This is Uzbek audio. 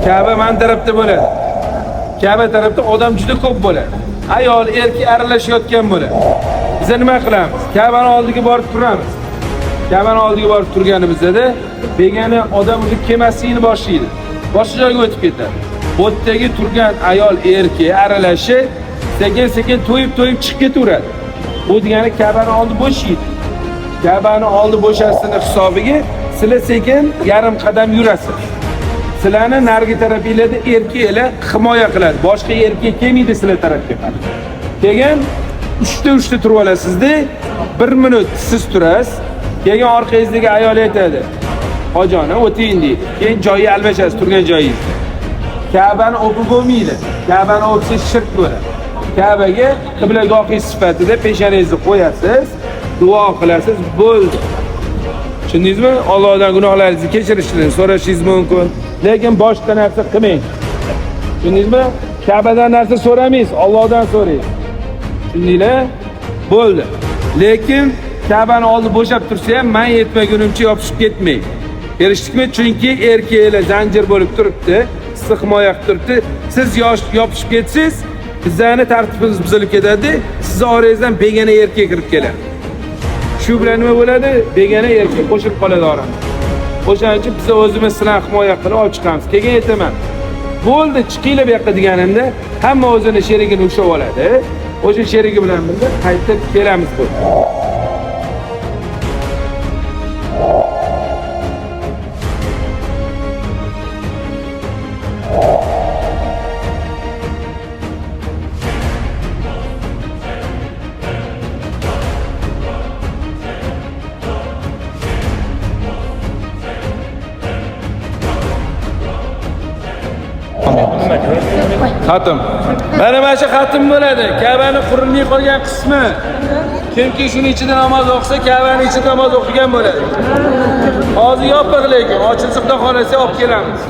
Ka'ba man tarafda bo'ladi. Ka'ba tarafda odam juda ko'p bo'ladi. Ayol, erkak aralashayotgan bo'ladi. Biz nima qilamiz? Ka'bani oldiga borib turamiz. Ka'bani oldiga borib turganimizda begona odam o'zi kelmasligini boshlaydi. Boshqa joyga o'tib ketadi. Bu yerdagi turgan ayol, erkak aralashi sekin-sekin to'yib-to'yib chiqib ketaveradi. Bu degani Ka'bani oldi bo'shaydi. Ka'bani oldi bo'shasini hisobiga sizlar sekin yarim qadam yurasiz. Sizlarni narigi tarafinglarda erkaklar himoya qiladi. Boshqa erkak kelmaydi sizlar tarafga. Keyin uchta turib olasizda, 1 minut siz turasiz. Keyin orqangizdagi ayol aytadi: "Hojona, o'ting" deydi. Keyin joyi almashasiz turgan joyingizda. Ka'bani o'pib bo'lmaydi. Ka'bani o'psa shirk bo'ladi. Ka'baga qiblagohingiz sifatida peshanangizni qo'yasiz, duo qilasiz, bo'ldi. Tushundingizmi? Allohdan gunohlaringizni kechirishini so'rashingiz mumkin, lekin boshqa narsa qilmang. Tushundingizmi? Ka'badan narsa so'ramaysiz, Allohdan so'raysiz. Tushundinglar? Bo'ldi. Lekin Ka'bani oldi bo'shab tursa ham men yetmagunimcha yopishib ketmang. Kelishdikmi? Chunki erkaklar zanjir bo'lib turibdi, sizni himoya qilib turibdi. Siz yopishib ketsangiz, bizlarni tartibimiz buzilib ketadi. Sizni orangizdan begona erkak kirib keladi. Shu bilan nima bo'ladi? Begona erkak qo'shilib qoladi oramizda. O'shaning uchun biz o'zimiz sizlarni himoya qilib olib chiqamiz. Keyin aytaman. Bo'ldi, chiqinglar bu yoqqa deganimda hamma o'zini sherigini ushlab oladi. O'sha sherigi bilan birga qaytib kelamiz bu. Xatm. Mana shu xatm bo'ladi. Ka'bani qurilmay qolgan qismi. Kimki shuni ichida namoz o'qisa, Ka'bani ichida namoz o'qigan bo'ladi. Hozir yopiq lekin, ochilsa Xudo xolasa olib kelamiz.